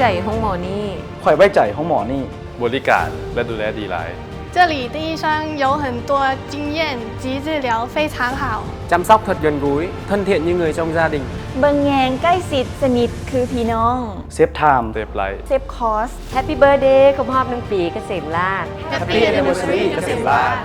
ໃຈໂຮງໝໍນີ້ ຂ້ອຍໄວ້ໃຈໂຮງໝໍນີ້ ບໍລິການ ແລະ ດູແລດີຫຼາຍ. 这里的医生有很多经验及治疗非常好。 ຈຳຊອກທົດຍົນກຸ້ຍ ທ່ອນທຽນຍືງເງີຍຈົ່ງຈາດິງ ເບິ່ງແຍງໃກ້ຊິດສະໜິດຄືພີ່ນ້ອງ Save time Save life Save cost Happy Birthday ຄົບຮອບໜຶ່ງປີກະເສມລາດ Happy Anniversary ກະເສມລາດ.